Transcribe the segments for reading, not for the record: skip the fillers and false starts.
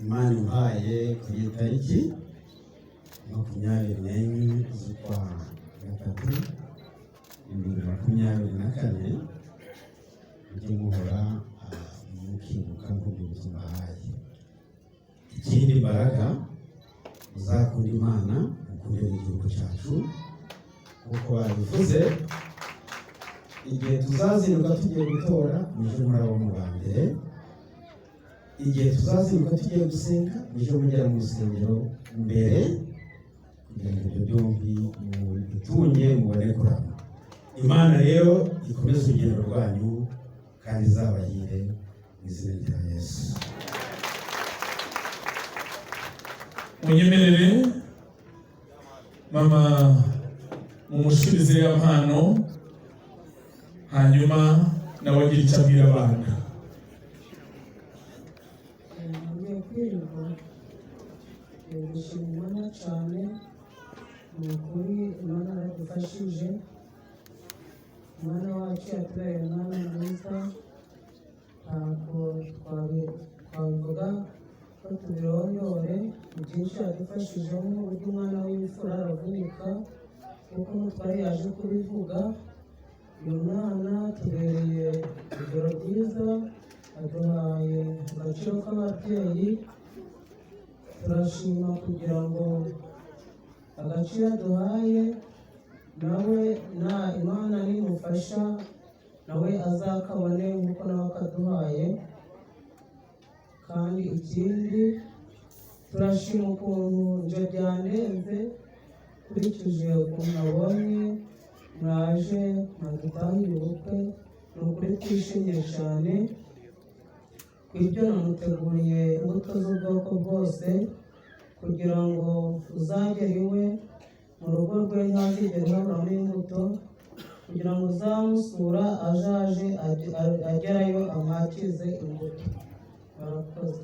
Imana impaye kuri iyi tariki 24 z'ukwa gatatu 2024, mujye muhora mukibuka nk'urwibutso mbahaye. Ikindi, imbaraga muzakunda Imana, mukunde n'igihugu cyacu. Nk'uko babivuze, igihe tuzazinduka tugiye gutora, muje muraba mu ba mbere. Igihe tuzazinduka tugiye gusenga, muje mugera mu rusengero mbere, kugira ngo ibyo byombi mubitunge, mubone kurama. Imana rero ikomeze urugendo rwanyu kandi izabahire mu izina rya Yesu. Munyemerere mama mumusubize ya mpano, hanyuma nawe agira icyo abwira abana. Ngiye kwirirwa gushima Imana cyane. Ni ukuri Imana yaradufashije. Umwana wacu yatubereye umwana mwiza, ntabwo twabivuga ko tubirondore. Ni byinshi yadufashijemo. Uburyo umwana w'imfura aravunika, kuko umutware yaje kubivuga. Uyu mwana tubereye urugero rwiza, aduhaye agaciro k'ababyeyi. Turashima kugira ngo agaciro aduhaye, nawe na Imana nimufasha nawe azakabone nk'uko nawe akaduhaye. Kandi ikindi, turashima ukuntu nje byandenze, nkurikije ukuntu nabonye mwaje mwadutahiye ubukwe. Ni ukuri twishimye cyane. Ku ibyo namuteguriye imbuto z'ubwoko bwose, kugira ngo uzagere iwe mu rugo rwe ntazigere haburamo imbuto, kugira ngo uzamusura azaje agerayo amwakize imbuto. Murakoze.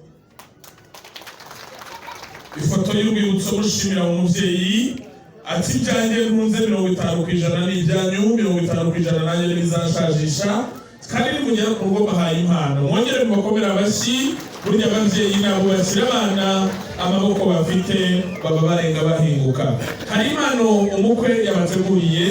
Ifoto y'urwibutso mushimira umubyeyi. Ati: "Ibyanjye ntunze 50% ni ibyanyu, 50% nanjye ntibizashajisha." Kandi nimugera ku rugo bahaye impano, mwongere mubakomere amashyi. Burya ababyeyi ntabwo bashyira abana amaboko bafite, baba barenga bahinguka. Hari impano umukwe yabateguriye.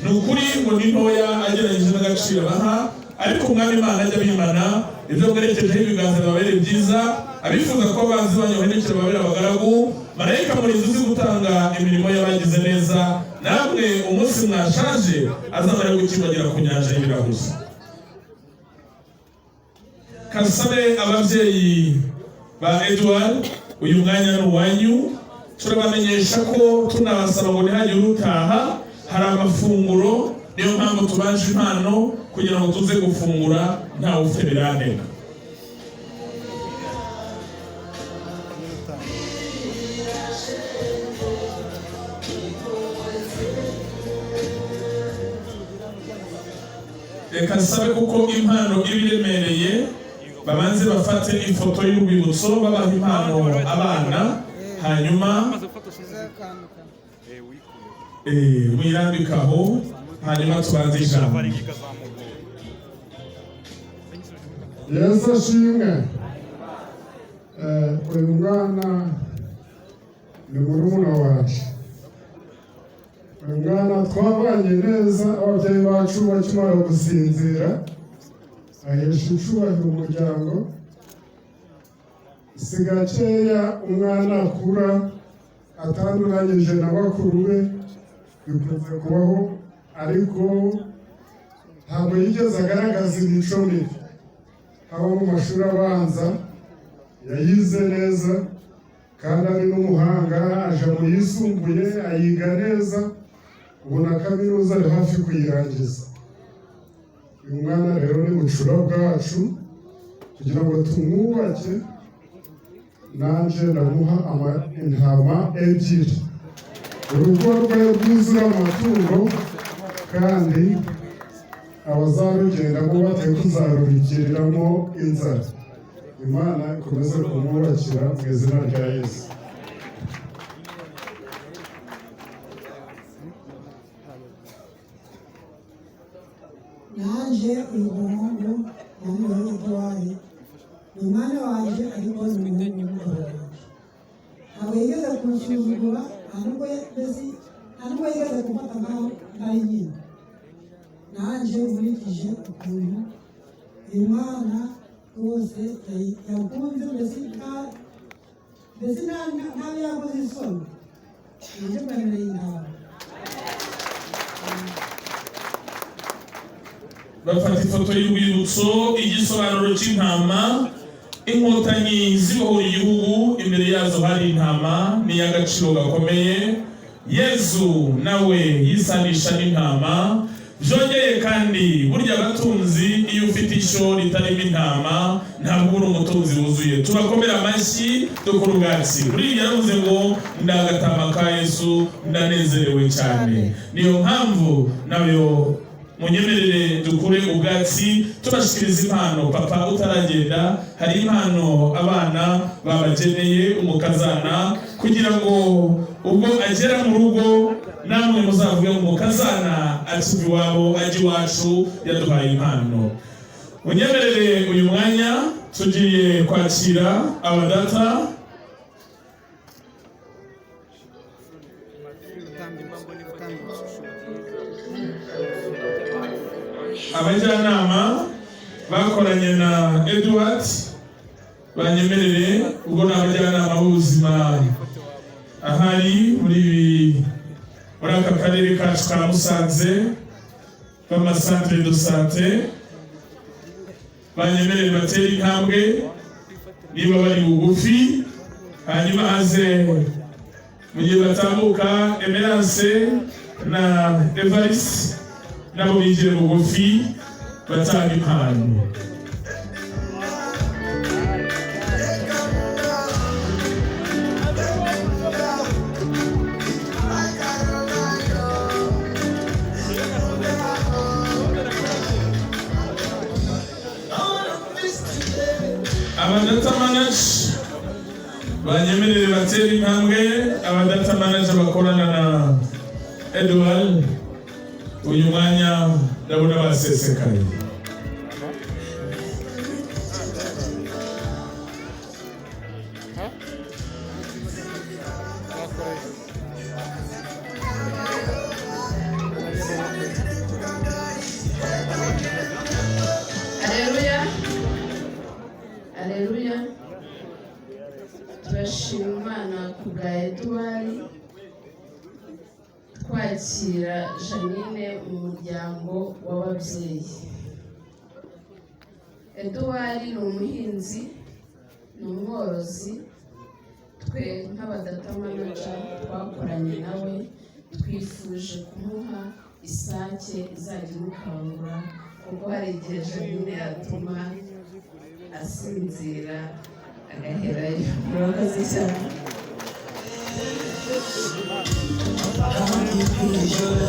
Ni ukuri ngo ni ntoya agereranyije n'agaciro abaha, ariko Umwami Imana ajya abimana. Ibyo mwerekejeho ibiganza bibabere byiza. Abifuza ko abanzi banyu bahindukira babere abagaragu. Marayika murinzi uzi gutanga imirimo y'abagize neza, namwe umunsi mwashaje azamara gukibagira ku nyanja y'ibirahuzo. Kasabe ababyeyi ba Edward, uyu mwanya ni uwanyu. Turabamenyesha ko tunabasaba ngo ntihagire utaha, hari amafunguro. Niyo mpamvu tubanje impano, kugira ngo tuze gufungura ntawe ufite birantega. Reka nsabe, kuko impano iba iremereye, babanze bafate ifoto y'urwibutso babaha impano abana, hanyuma muyirambike aho, hanyuma tubanze ijambo. Yesu ashimwe. Uyu mwana ni murumuna wacu. Uyu mwana twabanye neza ababyeyi bacu bakimara gusinzira, ahesha icyubahiro umuryango. Si gakeya umwana akura atanduranyije na bakuru be, bikunze kubaho, ariko ntabwo yigeze agaragaza imico mibi. Haba mu mashuri abanza yayize neza kandi ari n'umuhanga, aja mu yisumbuye ayiga neza, ubu na kaminuza ari hafi kuyirangiza. Uyu mwana rero ni bucura bwacu, kugira ngo tumwubake nanjye ndamuha intama ebyiri, urugo rwe rwuzura amatungo, kandi abazarugendamo bate kuzarubikiriramo inzara. Imana ikomeze kumwubakira mu izina rya Yesu. Nanjye uyu muhungu namuha Eduwari, ni umwana wanjye, ariko ni umuhungu w'umugabo. Sinamusuzugura, nta nubwo mbese nta nubwo yigeze gufata nkaho ntari nyina. Nanjye nkurikije ukuntu uyu mwana rwose yakunze, mbese ntabe yakoze isoni, nanjye mwemereye intama. Bafata ifoto y'urwibutso. Igisobanuro cy'intama: Inkotanyi zibohora igihugu, imbere yazo hari intama, ni iy'agaciro gakomeye. Yezu nawe yisanisha n'intama. Byongeye kandi, burya abatunzi, iyo ufite ishyo ritarimo intama, ntabwo uri umutunzi wuzuye. Tubakomere amashyi, dukora ubwatsi. Buriya yaravuze ngo ndagatama ka Yesu, ndanezerewe cyane. Niyo mpamvu nayo munyemerere dukure ubwatsi, tubashikiriza impano. Papa utaragenda, hari impano abana babageneye umukazana, kugira ngo ubwo agera mu rugo namwe muzavuge ngo umukazana akiva iwabo ajya iwacu yaduhaye impano. Munyemerere uyu mwanya tugiye kwakira abadata. Abajyanama bakoranye na Edward banyemerere, ubwo ni abajyanama b'ubuzima ahari muri aka karere kacu ka Musanze b'amasantere de santé, banyemerere batere intambwe niba bari bugufi, hanyuma aze mu gihe batambuka Emerance na Evariste nabo bigire bugufi batanga impano. Abadata manager banyemerere batera intambwe. Abadata manager bakorana na Edward, uyu mwanya ndabona basesekaye. Aleluya, aleluya! Turashima Imana ku bwa Eduwari, twakira Janine mu muryango w'ababyeyi. Eduwari ni umuhinzi, ni umworozi. Twe nk'abadata manager twakoranye nawe, twifuje kumuha isake izajya imukangura, kuko hari igihe Janine yatuma asinzira agaherayo. Murakoze cyane.